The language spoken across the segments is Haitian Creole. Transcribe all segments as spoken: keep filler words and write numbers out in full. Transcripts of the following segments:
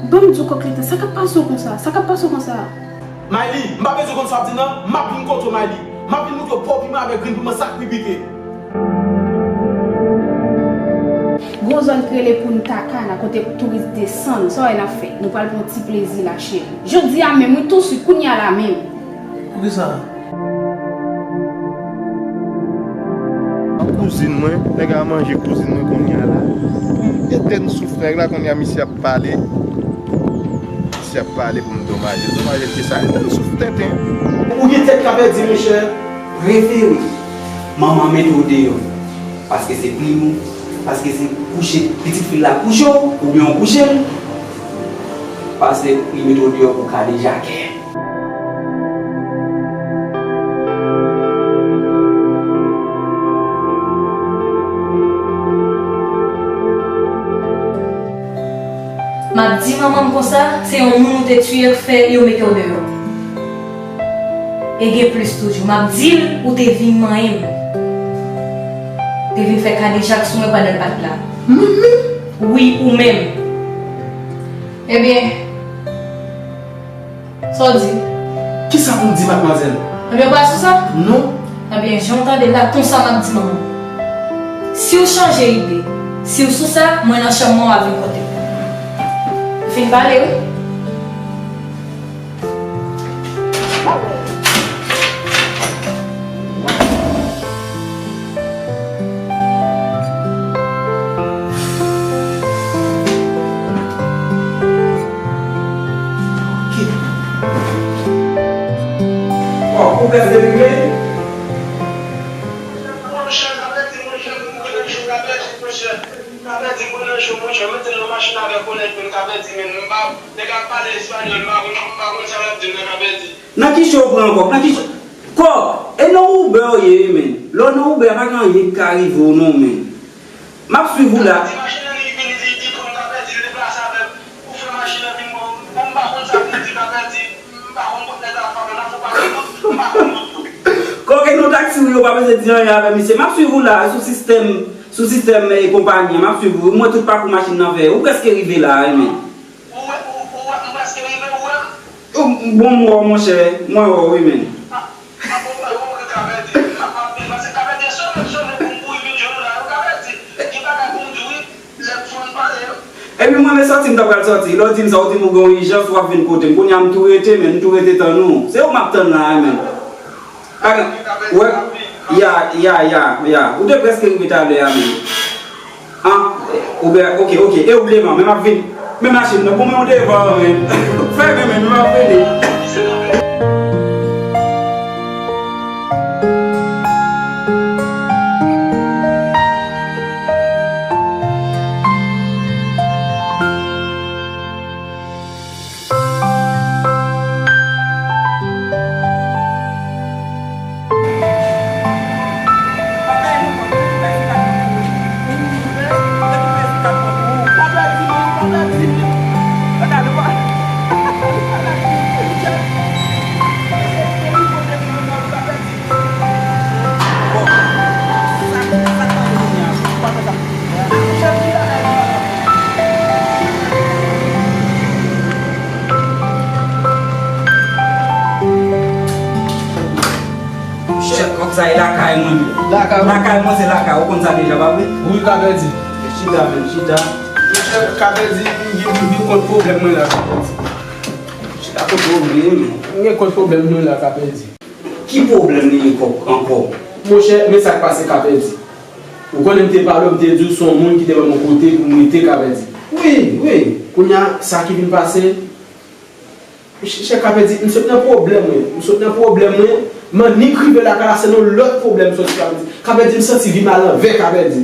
Ban m di w, Kòk Leta, sa k ap pase w konsa? Sa k ap pase w konsa? Mayli, m pa bezwen konn sa w ap di nan, m ap vin kote w, Mayli. M ap vin montre w po piman avèk grenn piman sa k pi pike. Gon zòn ki rele Punta Cana, kote touris desann, sa w wè n ap fè? Nou pral pran ti plezi la, cheri. Jodi a menm, wi, tousuit, kounye a la menm. Poukisa? Kouzin mwen, nèg la manje kouzin mwen kounye a la. Etèn souf nèg la, kounye a misye ap pale. Misye ap pale pou m domaje l. Domaje l kisa? Etèn souf tenten. Ou gen tèt k ap pèdi, monchè. Prefere manman mete w deyò. Paske se plim ou, paske se kouche pitit fi l la kouche w, oubyen w kouche l, pase li mete w deyò pou kadejakè. M ap di manman m konsa, se yon moun ou te tiye k fè yo mete w deyò. E gen plis toujou. M ap di l ou te vin manyen m. Te vin fè kadejak sou mwen pandan l pa t la. Mwen menm? Wi, ou menm. Ebyen, sa w di? Kisa pou m di, madmwazèl? Ebyen, w pa sou sa? Non. Ebyen, jan w tande l la, konsa m ap di manman w. Si w chanje ide, si w sou sa, mwen nan chanm mwen, w a vin kote m. Ou fin pale, wi. Bon, pwoblèm de rive. Monchè, sa vle di, monchè, m konnen cho, sa vle di, monchè. Kapèdi, m pran nan cho, monchè, mete nan machin avèk kolèg mwen, Kapèdi, men m pa, nèg ap pale espanyòl, m pa konn, m pa konn sa l ap di m nan, Kapèdi. Nan ki cho w pran ankò? Nan ki cho? Kòk, e nan Uber w ye wi, men. Lè w nan Uber, pa gen anyen k ka rive w, non, men. M ap swiv ou la. Kapèdi, machin nan, li vini, li, li pran m, Kapèdi, li deplase avè m. Ou fè machin nan vin bon, bon, m pa konn sa pou m di, Kapèdi. M pa konn kot nèg la frape, nan fon pa gen kout, m pa konn kout tou. Kòk, e nan taksi w ye, w pa bezwen di anyen avè misye. M ap swiv ou la, sou sistèm, sou sistèm, eh, konpayi an, m ap swiv ou. M wè tout pakou machin nan fè. Ou prèske rive la, wi, men. Ou wè, ou, ou wè, m prèske rive, ou wè m? Ou, bon, m wè w, monchè. Mwen wè w, wi, men. Ah, ah, bon, bon, bon, Kapèdi. M ap, m ap vin, paske Kapèdi, se sone, sone pou m kouri vin jwenn ou la, wi, Kapèdi. Gen bagay pou m di w, wi. Epi mwen menm sòti m ta pral sòti. Lè w di m sa, ou di m ou gen yon ijans, w ap vin kote m. Kounye a m tou rete, men m tou rete tann ou. Se ou m ap tann la, men. Pa gen, wè, ya, ya, ya, ya. Ou te prèske rive talè a, men. An, oubyen, oke, oke. E ou vle, man, men m ap vin. Men machin nan pou mwen, ou devan, men. Fèmen, men, men m ap vini. Chèf, kòk sa e lakay mwen. Lakay ou? Lakay mwen se lakay, ou konn sa deja, pa vre? Wi, Kapèdi. Chita, men, chita. Chèf, Kapèdi, m vin, m vin kont pwoblèm mwen la, Kapèdi. Chita kote w vle, men. M gen kont pwoblèm mwen la, Kapèdi. Ki pwoblèm li ye kòk ankò? Monchè, men sa k pase, Kapèdi. Ou konnen m te pale w, m te di w se yon moun ki te ban m yon kote pou m rete, Kapèdi. Wi, wi. Kounye a, sa ki vin pase, chè, chè, Kapèdi, m sot nan pwoblèm, wi. M sot nan pwoblèm, wi. M annik rive lakay la, se nan lòt pwoblèm soti, Kapèdi. Kapèdi, m santi vi m alanvè, Kapèdi.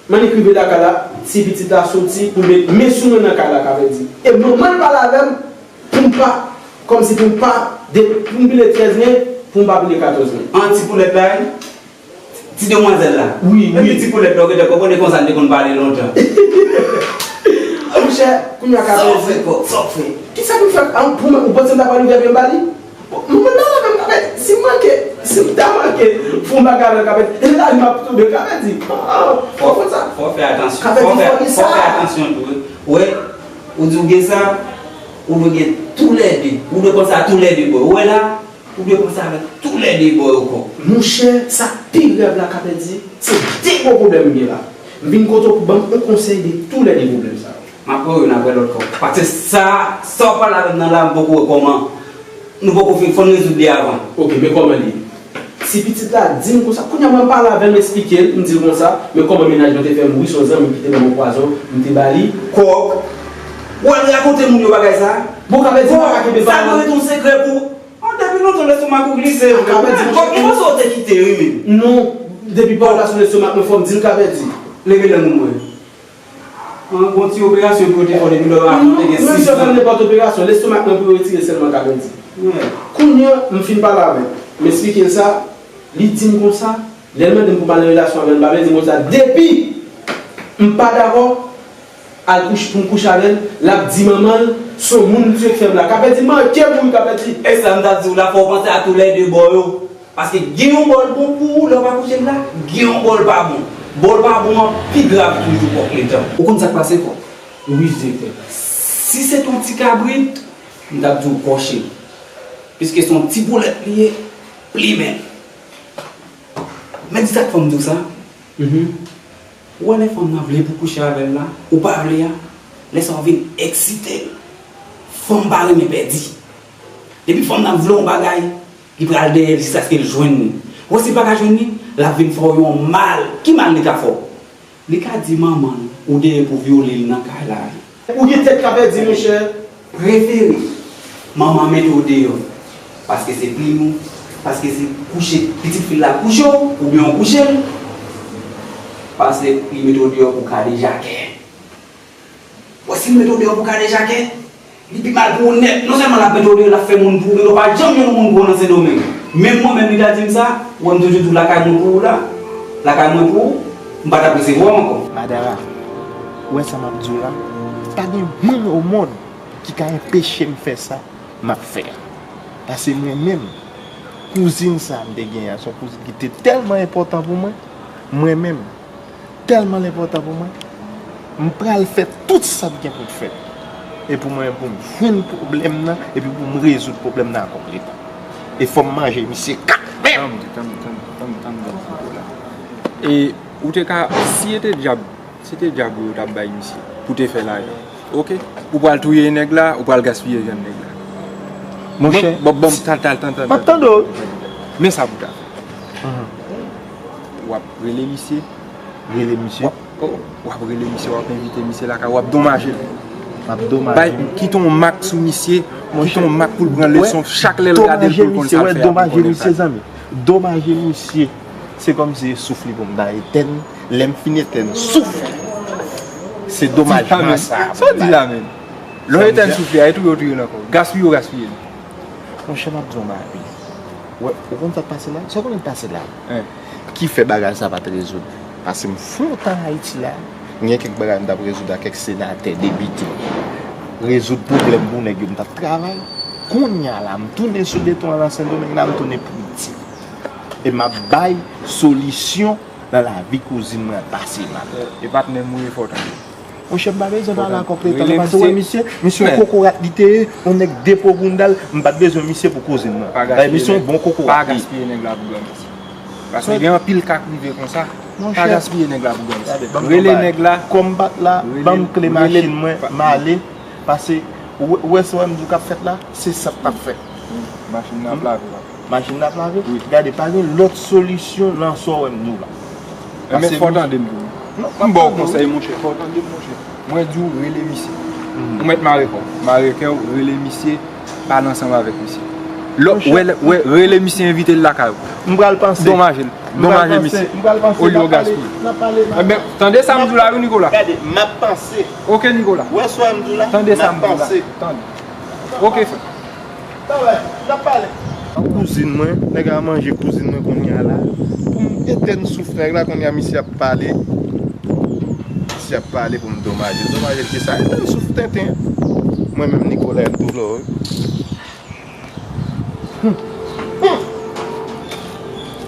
M annik rive lakay la, ti pitit la soti pou met men sou mwen nan kay la, Kapèdi. E manman l pale avè m, pou m pa, kòmsi pou m pa, de, pou m pile trèz men, pou m pa pile katòz men. An ti poulèt la, wi. Ti demwazèl la. Wi, wi. Epi ti poulèt la, ou gentan konprann, e konsa n te konn pale lontan. Monchè, kounye a Kapèdi. Sa w fè, kòk? Sa w fè? Kisa pou m fè? An, pou mwen, ou panse m ta pral ouvè pye m ba li? Bon, manman l pale avè m, Kapèdi. Si m manke, si m ta manke fè yon bagay avè l, Kapèdi, e la m ap tonbe, Kapèdi. An, an, fò w konn sa. Fò w fè atansyon. Kapèdi, fò w fè, fò w fè atansyon tou, wi. Wi. Ou di w gen sa, ou dwe gen toulède. Ou dwe panse a toulède bò yo. Ou wè la, ou dwe panse avèk toulède bò yo kòk. Monchè, sa pi grav la, Kapèdi, se de gwo pwoblèm m gen la. M vin kote w pou ban m yon konsèy de toulède pwoblèm sa yo. M ap wè w youn apre lòt kòk. Paske sa, sa w pale avè m nan la, m poko wè kòman. Nou poko fin, fò n rezoud li avan. Ok, men kòman li ye? Si pitit la di m konsa, kounye a mwen pale avè l, m esplike l, m di l konsa, men kòman mennaj mwen te fè m wi, se yon zanmi ki te ban mwen pwazon, m te ba li. Kòk, w al rakonte moun yo bagay sa? Bon, Kapèdi, m pa ka kenbe pawòl. Sa dwe rete yon sekrè pou ou. An, depi lontan lestomak ou glise vre. Kapèdi, monchè, kòk, mwen panse w te kite wi, men. Non, depi pawòl la sou lestomak mwen, fò m di l, Kapèdi. Leve lang ou mwen. An, gon ti operasyon pou yo te fè w depi lò a, te gen sis zan. Non, menm si yo fè m nenpòt operasyon, lestomak mwen pou yo retire sèlman, Kapèdi. Kounye a, m fin pale avè l. M esplike l sa, li di m konsa, lè l mande m pou m al nan relasyon avè l, m pa vle di m konsa, depi m pa dakò al kouche, pou m kouche avè l, l ap di manman l, se yon moun misye k fè m la. Kapèdi, manke m wi, Kapèdi. E sa m t ap di w la, fò w panse a toulède bò yo. Paske gen yon bò l bon pou ou lè w pa kouche l la, gen yon bò l pa bon. Bò l pa bon an pi grav toujou kòk letan. Ou konn sa k pase kòk? Wi, direktè. Si se t yon ti kabrit, m t ap di w kòche l. Piske se yon ti poulèt li ye, plimen l. Men di sa k fè m di w sa. Ou wè lè fanm nan vle pou kouche avè l la, ou pa vle a, lè sa w vin eksite l. Fanm pa renmen pèdi. Depi fanm nan vle yon bagay, li pral dèyè l jiskaske l jwenn li. Ou wè si l pa ka jwenn li, l ap vin fè w yon mal. Ki mal li ka fè w? Li ka di manman l ou dèyè pou vyole l nan kay la. Ou gen tèt k ap pèdi, monchè. Prefere manman mete w deyò paske se plim ou, paske se kouche pitit fi l la kouche w, oubyen w kouche l, pase li mete w deyò pou kadejakè. Bon, si l mete w deyò pou kadejakè, li pi mal pou ou nèt. Non sèlman l ap mete w deyò, l ap fè moun pou ou, men w pa janm jwenn yon moun pou ou nan Sendomeng. Menm mwen menm, li ta di m sa, ou wè m toujou di w lakay mwen pou ou la, lakay mwen pou ou, m pa t ap resevwa w ankò. Madara, ou wè sa m ap di w la? Pa gen moun o mond ki ka enpeche m fè sa m ap fè a. Paske mwen menm, kouzin sa a m te genyen an, se yon kouzin ki te tèlman enpòtan pou mwen, mwen menm, tèlman l enpòtan pou mwen, m pral fè tout sa k gen pou m fè. E pou mwen, pou m jwenn pwoblèm nan, epi pou m rezoud pwoblèm nan ankò letan. E fò m manje misye kanmenm! Tann, tann, tann, tann, tann, tann, tann, tann. E ou te ka, si e te dyab, se te dyab ou yo t ap bay misye pou te fè lajan. Oke? Ou pral touye nèg la, ou pral gaspiye vyann nèg la. Monchè, bon, bon, bon, tann, tann, tann, tann, m ap tande w. Men sa pou w ta fè. W ap rele misye. Rele misye. W ap, oh, w ap rele misye, w ap envite misye lakay ou, w ap donmaje l. M ap donmaje l. Kite yon mak sou misye, kite yon mak pou l pran leson, chak lè l gade l pou l konn sa l fè a, pou l konnen sa. Donmaje misye, zanmi. Donmaje misye. Se kòmsi se souf li pou m ta etèn. Lè m fin etèn souf, se domajman sa a pou m bay. Sa w di la menm? Lè w etèn souf li a, e touye w touye l ankò. Gaspiye w gaspiye l. Monchè, m ap di w yon bagay. Wè, ou konn sa k pase la? Sa w konnen k pase la? Ki fè bagay sa pa t rezoud? Paske m fè yon tan Ayiti la, m gen kèk bagay m t ap rezoud ak kèk senatè, depite. Rezoud pwoblèm pou nèg yo, m t ap travay. Kounye a la, m tounen sou beton an nan Sendomeng la, m tounen priti. E m ap bay solisyon nan lavi kouzin mwen ap pase mal. E patnè m ou ye fò w tande. Monchè, m pa bezwen pale ak kòk letan non, paske w wè misye, misye yon kokorat li te ye, yon nèg depo bounda l, m pa t bezwen misye pou kouzin mwen. Misye yon bon kokorat li ye. Pa gaspiye nèg la pou granmesi. Paske gen anpil ka k rive konsa. Pa gaspiye nèg la pou granmesi. Rele nèg la. Kòm m pa t la, ban m kle machin mwen, m ale, paske w wè sa w wè m di w k ap fèt la, se sa k ap fèt. Machin nan ap lave, papa. Machin nan ap lave? Wi. Gade, pa gen lòt solisyon nan sa w wè m di w la. Enben, fò w tande m tou. M ba w konsèy, monchè, fò w tande m, monchè. Mwen di w, rele misye. Ou mèt mare kò w. Mare kè w, rele misye, pale ansanm avèk misye. Lò, wè, wè, rele misye, envite l lakay ou. M pral panse. Donmaje l. Donmaje misye. Olye w gaspiye. Enben, tande sa m di w la, wi, Nicolas. Gade, m ap panse. Oke, Nicolas. Wè sa w wè m di w la? Tande sa m di w la. Tande. Oke, frè. Travay, n ap pale. Kouzin mwen, nèg la manje kouzin mwen kounye a la. Pou m etèn souf nèg la, kounye a misye ap pale. Misye ap pale pou m donmaje l. Donmaje l ki sa? Etèn souf tenten. Mwen menm, Nicolas, m toujou la, wi.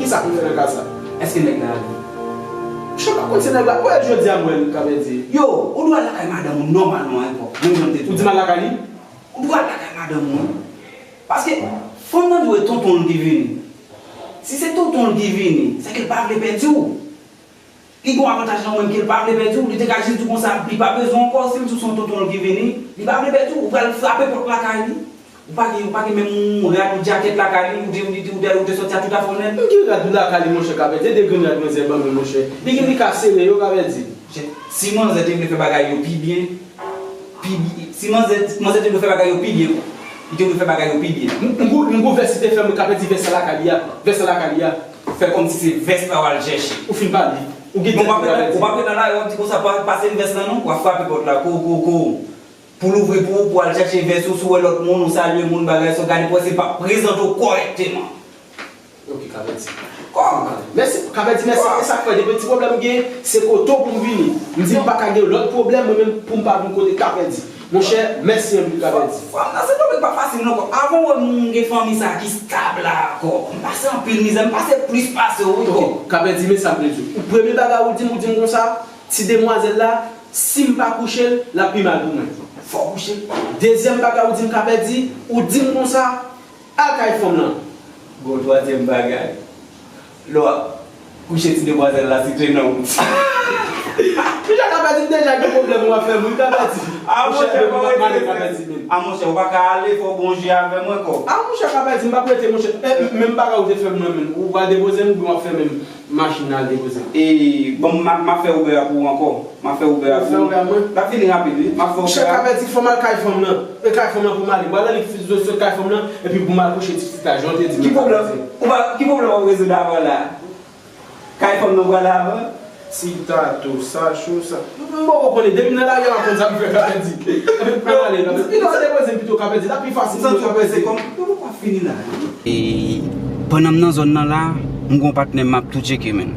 Kisa pou fè nan ka sa? Èske nèg la ale? Ou pa konn se nèg la, wè jodi a m wè l, Kapèdi. Yo, ou dwe al lakay madanm ou nòmalman, wi, bro. Menm jan m te di w. Ou di m al lakay li? Ou dwe al lakay madanm ou, wi. Paske fanm nan dwe tonton l ki vini. Si se tonton l ki vini, se ke l pa vle pèdi w. Li gen yon avantaj nan ou menm ke l pa vle pèdi w. Li te ka jis di w konsa, li pa bezwen w ankò. Si l di w se yon tonton l ki vini, li pa vle pèdi w. Ou pral frape pòt lakay li. Ou pa gen, ou pa gen menm yon rad ou djakèt lakay li, ou te, ou te, ou te, ou te sòti a tout afè onèt. M gen rad lakay li, monchè, Kapèdi, e de grenn rad mwen zè ban mwen, monchè. Li gen, li ka sere yo, Kapèdi. Monchè, si manzè te vle fè bagay yo pi byen, pi byen, si manzè, manzè te vle fè bagay yo pi byen, li te vle fè bagay yo pi byen. M, m gou, m gou vès li te fè mwen, Kapèdi, vès sa lakay li a, vès sa lakay li a. Fè kòmsi se vès la w al chèche. Ou fin pale. Ou gen tèt, Kapèdi. Ou pa ret nan lari, w ap di konsa, pa, pase m vès la non, w ap frape pòt la, ko, ko, ko. Pou l ouvri pou ou, pou al chèche vès ou, si w wè lòt moun, ou salye moun, bagay sa, gade pou wè si l pa prezante w kòrèkteman. Ok, Kapèdi. Kòman? Mèsi, Kapèdi, mèsi. E sa k fè, depi ti pwoblèm m gen, se kote w pou m vini. M di m pa ka gen lòt pwoblèm, mwen menm pou m pa vin kote Kapèdi. Monchè, mèsi anpil, Kapèdi. Fanm nan, se topik pa fasil non, kò. Avan w wè moun gen fanmi sa ki stab la, kò. M pase anpil mizè, m pase plis pase w, wi, kò. Ok, Kapèdi, men sa m vle di w. Premye bagay ou di m, ou di m konsa, ti demwazèl la, si m pa kouche l, l ap pi mal pou mwen. Fò w kouche l. Dezyèm bagay ou di m, Kapèdi, ou di m konsa, al kay fanm nan. Gon twazyèm bagay. Lè w ap kouche ti demwazèl la, si se non. Monchè, Kapèdi, m deja gen pwoblèm, w ap fè moun, Kapèdi. A, monchè, pa rete. A, monchè, ou pa ka ale, fò w bon je avè mwen, kò. A, monchè, Kapèdi, m p ap rete, monchè. E, menm bagay ou te fè m nan, menm. Ou pral depoze m, oubyen w ap fè menm machin nan al depoze m? E, bon, m ap, m ap fè Uber a pou ou ankò. M ap fè Uber a pou ou. Ou fè Uber a mwen? L ap vini rapid, wi. M ap fè Uber a. Monchè, Kapèdi, fò m al kay fanm nan. E kay fanm nan pou m ale. M pral annik sot kay fanm nan, epi pou m al kouche ti pitit la, jan w te di m. Ki pwoblèm? Ou pa, ki pwoblèm w ap rezoud avan la? Kay fanm nan pral avan? Ti tato, sa cho, sa. M poko konnen, depi m nan lari a m ap konn sa m fè, Kapèdi. Epi m pral ale, Kapèdi. Pito w depoze m pito, Kapèdi, l ap pi fasil pito, Kapèdi. Kòm, yo poko ap fini la. E, pandan m nan zòn nan la, m gon patnè m, m ap tou tcheke, menn.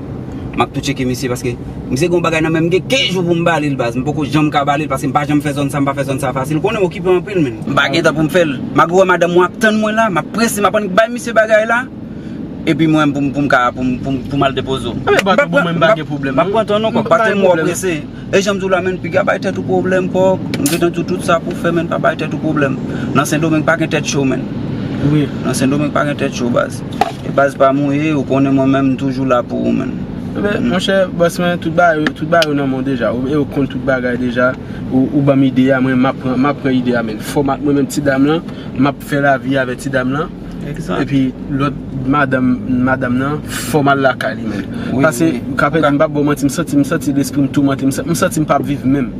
M ap tou tcheke misye paske misye gon bagay nan men m, gen kenz jou pou m ba li l, baz. M poko janm ka ba li l paske m pa janm fè zòn sa, m pa fè zòn sa fasil. Ou konnen m okipe anpil, menn. M pa gen tan pou m fè l. Malgre w wè madanm mwen ap tann mwen la, m ap prese, m ap annik bay misye bagay la. Epi mwen, pou m, pou m ka, pou m, pou m, pou m al depoze w. Enben, baton pou mwen, m pa gen pwoblèm, non. M ap pran tan non, kòk, paske m wè w prese. E jan m di w la, menn, piga bay tèt ou pwoblèm, kòk. M gentan di w tout sa pou w fè, menn, pa bay tèt ou pwoblèm. Nan Sendomeng pa gen tèt cho, menn. Wi. Nan Sendomeng pa gen tèt cho, baz. E baz pa m ou ye, ou konnen mwen menm, m toujou la pou ou, menn. Enben, monchè, bòs mwen, tout bagay, tout bagay yo nan men w deja. Ou, e ou konn tout bagay deja. Ou, ou ban m ide a, mwen, m ap pran, m ap pran ide a, menn. Fò m ak mwen menm, ti dam lan, m ap fè lavi avèk ti dam lan. Egzak. Epi lòt madanm, madanm nan, fò m al lakay li, menn. Wi, wi. Paske, Kapèdi, m p ap ba w manti, m santi, m santi lespri m toumante, m sa-, m santi m p ap viv menm.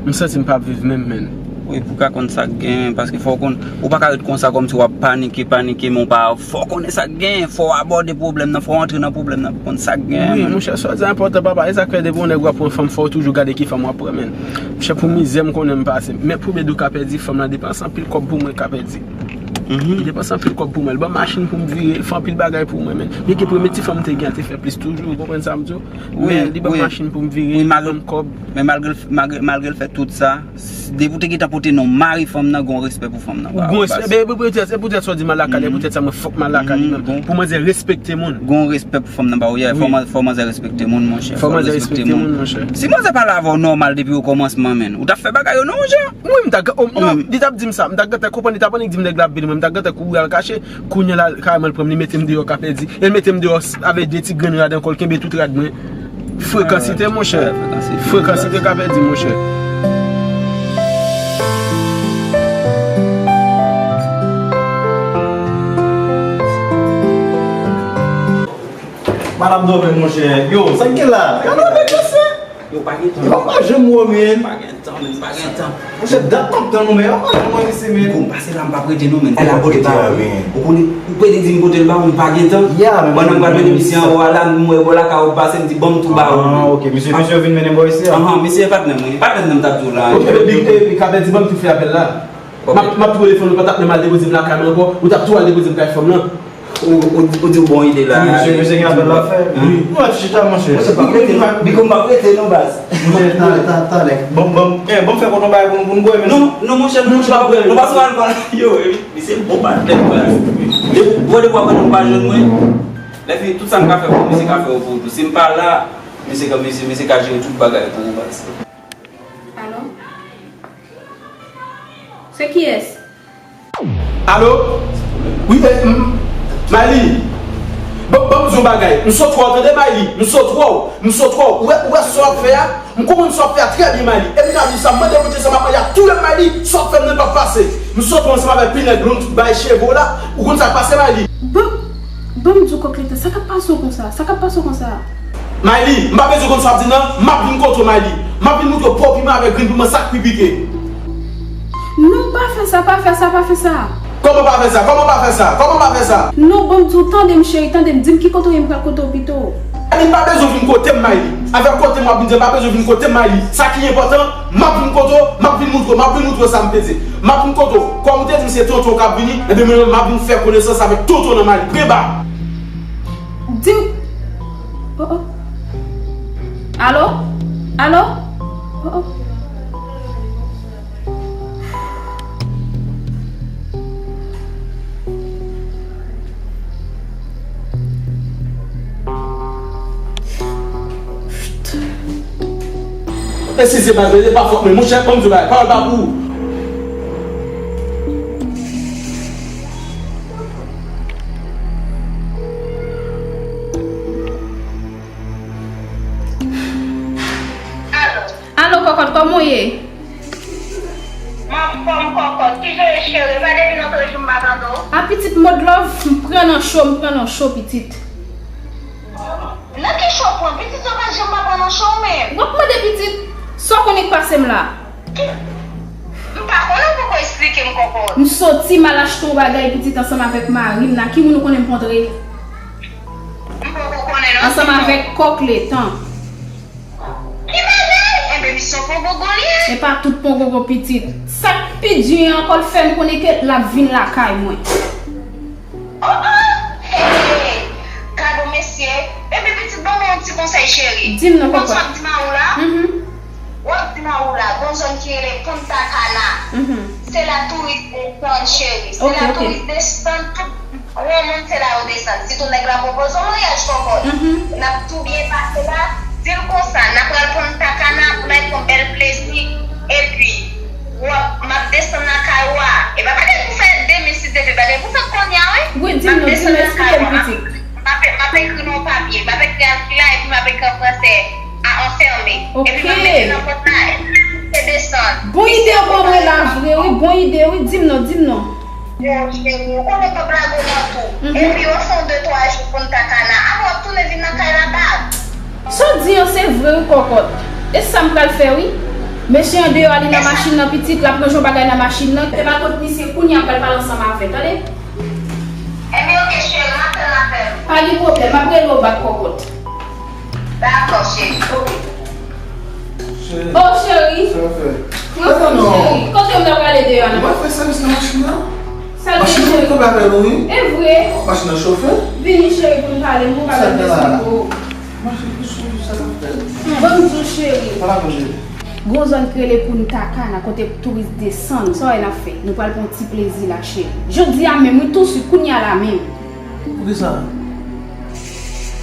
M santi m p ap viv menm, menn. Wi, pou w ka konn sa k genyen, paske fò w konn, ou pa ka ret konsa kòmsi w ap panike, panike, men w pa, fò w konnen sa k genyen, fò w abòde pwoblèm nan, fò w antre nan pwoblèm nan pou w konn sa k genyen, menn. Wi, monchè, sa w di a enpòtan, papa, e sa k fè depi yon nèg w ap pran fanm, fò w toujou gade ki fanm w ap pran, menn. Monchè, pou mizè m konnen m pase, men pou bèdo Kapèdi, fanm nan depanse anpil kòb pou mwen, Kapèdi. Mhm. Li depanse anpil kòb pou mwen. Li ban m machin pou m vire, li fè anpil bagay pou mwen, men. Li gen premye ti fanm m te gen an, te fè plis toujou, ou konprann sa m di w? Wi, wi. Men li ban m machin pou m vire, li ban m kòb. Men malgre l, malgre, malgre l fè tout sa, s-, depi w te gentan pote non mari fanm nan, gon respè pou fanm nan. Ou gon respè. Baz. Ben, e poutèt, e poutèt sa w di m al lakay li, e poutèt sa mwen fòk m al lakay li menm. Mhm, bon. Pou manzè respekte moun. Gon respè pou fanm nan, ba w, yeah. Wi. Fò man-, fò manzè respekte moun, monchè. Fò manzè respekte moun, monchè. Si manzè pale avè w nòmal depi okòmansman, menn, ou t ap fè bagay yo non, Jan? Wi, m ta, o, non, li t ap di m sa. M ta gentan konprann, li t ap annik di m nèg la ap vini, mwen, m ta gentan kouri al kache. Kounye a la, kareman l pran m, li mete m deyò, Kapèdi. E l mete m deyò s-, avèk de ti grenn rad ankò, l kenbe tout rad mwen. Frekansite, monchè. Frekansite, Kapèdi, monchè. Madanm dòmi, monchè. Yo, sa k gen la? Gade yon nèg mesye. Yo, pa gen tan. Yo, pa janm wè, men. Pa gen tan, men, pa gen tan. Monchè, dat m ap tann ou, men. Yo, pa janm wè, mesye, men. Bon, m pase la, m p ap rete, non, men. L abòde ba ou. Ou konnen, ou pede di m kote l ba ou, m pa gen tan. Ya, men. Pandan m pral mete misye anwo a la, m wè bò lakay ou pase, m di, ban m tou ba ou. Ah, ok. Misye, misye vin mennen m bò isi a. Ahan, misye patnè mwen. Patnè m nan m t ap di w la. Ok, epi, epi, Kapèdi, ban m tou fè apèl la. M ap, m ap tou telefòn ou, pa t ap menm al depoze m lakay mwen ankò, ou t ap tou al depoze m kay fanm nan. Ou, ou, ou di w bon ide la. Wi, mesye, mesye gen apèl l ap fè. Wi. Nou ap chita, monchè. Monchè, m p ap rete, Biko, m p ap rete non, baz. Monchè, ta, ta, talè. Bon, bon, eh, bon, fè kontan bagay pou nou, pou nou bwè, mesye. Non, non, monchè, non, monchè, nou pa sou alkòl. Yo, eh, misye bon patnè, baz. Depi, bon, depi w ap wè nou pa jwenn mwen. Lè fini, tout sa m ka fè pou misye ka fè yo pou ou tou. Si m pa la, Mesye ka, mesye, mesye ka jere tout bagay pou ou, baz. Alo? Se kiyès? Alo? Wi, eh, m, Mayli. Ban, ban m di w yon bagay. M sot wè w, tande, Mayli. M sot wè w. M sot wè w. Ou wè, ou wè sa w ap fè a? M konprann sa w ap fè a trè byen, Mayli. E m ka di sa, m mande Bondye sa m ap mande a tou lè, Mayli. Sa w ap fè m nan p ap pase. M sot wè w ansanm avèk pinèg blond, bay cheve w la. Ou konn sa k pase, Mayli? Ban, ban m di w kòk letan. Sa k ap pase w konsa? Sa k ap pase w konsa? Mayli, m pa bezwen konn sa w ap di nan, m ap vin kote w, Mayli. M ap vin moutre w po piman avèk grenn piman sa k pi pike. Non, pa fè sa, pa fè sa, pa fè sa. Kòman pa fè sa? Kòman pa fè sa? Kòman pa fè sa? Non, ban m di w, tande m cheri, tande m, di m ki kote w ye m pral kote w pito. Mayli, m pa bezwen w vin kote m, Mayli. Avèk kote m w ap vin di, m pa bezwen w vin kote m, Mayli. Sa ki enpòtan, m ap vin kote w, m ap vin moutre w, m ap vin moutre w sa m peze. M ap vin kote w. Kòm ou te di m se tonton w k ap vini, ebyen mwen menm m ap vin fè konesans avèk tonton nan, Mayli. Preba! Di m. Oh, oh. Alo? Alo? Oh, oh. E si se pa, se pa fòt mwen, monchè, ban m di w bagay, pawòl pa pou ou. Alo, kòkòt, kòman w ye? M anfòm, kòkòt. Kijan w ye, cheri? Pa depi nan twa jou m pa tande w. A, pitit, mòd love, m pran nan cho, m pran nan cho, pitit. Nan ki cho w pran? Pitit, sa w pa janm pa pran nan cho w menm. W ap mande pitit, sa w konnen k pase m la? Ki, m pa konnen, w poko esplike m, kòkòt. M soti, m al achte yon bagay, pitit, ansanm avèk mari m nan. Ki moun ou konnen m kontre? M poko konnen, non. Ansanm avèk kòk letan. Ki bagay? Enben, misyon pongongon li ye. E pa tout pongongon, pitit. Sa k pi di an ankò, l fè m konnen ke l ap vin lakay mwen. Oh, oh! Hey, hey! Gad on mesye! Enben, pitit, ban mwen yon ti konsèy, cheri. Di m non, papa. Ou konn sa w ap di mari w la? Mhm. W ap di mari w la, gon zòn ki rele Punta Cana. Mhm. Se la touris desann, cheri. Se la touris desann, tout granmoun se la yo desann. Sitou nèg la pwopoze w maryaj, kòkòt. Mhm. N ap tou byen pase la. Di l konsa, n ap pral Punta Cana pou n al pran bèl plezi. Epi, w ap, m ap desann lakay ou a. E pa bagay pou fè demen, si Dye vle, bagay pou fè kounye a, wi. Wi, di m non, di m, esplike m, pitit. M ap, m ap ekri nan yon papye, m ap ekri a sila, epi m ap ekri an fransè, a enfermé. Epi m ap mete nan pòt la, epi m ap desann. Bon ide w ban mwen la vre, wi, bon ide, wi, di m non, di m non. Bon, cheri, ou konnen pèp la gwo nan tou. Mhm. Epi, yo fè yon de twa jou Punta Cana, apre w ap tounen vin nan kay la bak. Sa w di an se vre, wi, kòkòt. E sa m pral fè, wi. Mesye andeyò a, li nan machin nan, pitit, l ap ranje yon bagay nan machin nan. Te ba kot misye, kounye a m pral pale ansanm avè l, tande? Enben, oke, cheri, m ap tann apèl ou. Pa gen pwoblèm, m ap rele w bak, kòkòt. Dakò, cheri. Oke. Cheri. Oh, cheri. Sa w fè? Mwen konn, cheri. Kote w ta prale deyò a? Mwen fè sèvis nan machin nan. Sa l gen, cheri? Machin nan tonbe avè nou, wi. E vre? Machin nan chofe. Vini, cheri, pou n pale. Mwen pale de sa pou ou. Machin nan chofe, sa l ap fè? Ban m di w, cheri. Pale avè m, cheri. Gon zòn ki rele Punta Cana, kote touris desann. Sa w wè n ap fè? Nou pral pran ti plezi la, cheri. Jodi a menm, wi, tousuit, kounye a la menm. Poukisa?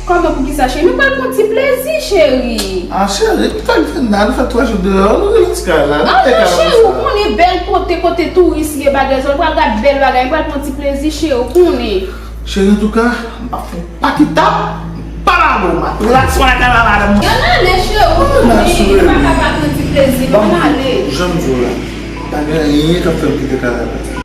Kòman poukisa, cheri? Nou pral pran ti plezi, cheri. Ah, cheri, nou fè, nou fè, nou fè twa jou deyò, nou rele ti kay la. Ah, non, cheri, ou konnen bèl kote, kote touris ye, bagay sa. Nou pral gad bèl bagay, nou pral pran ti plezi, cheri, ou konnen. Cheri, antouka, m ap fè yon pakita, m pa ba ou, m ap relax mwen lakay la, madanm. Ann ale, cheri, ou konnen, nou pa ka pa pran ti plezi, nou ann ale. Jan m di w la, pa gen anyen k ap fè m kite kay la.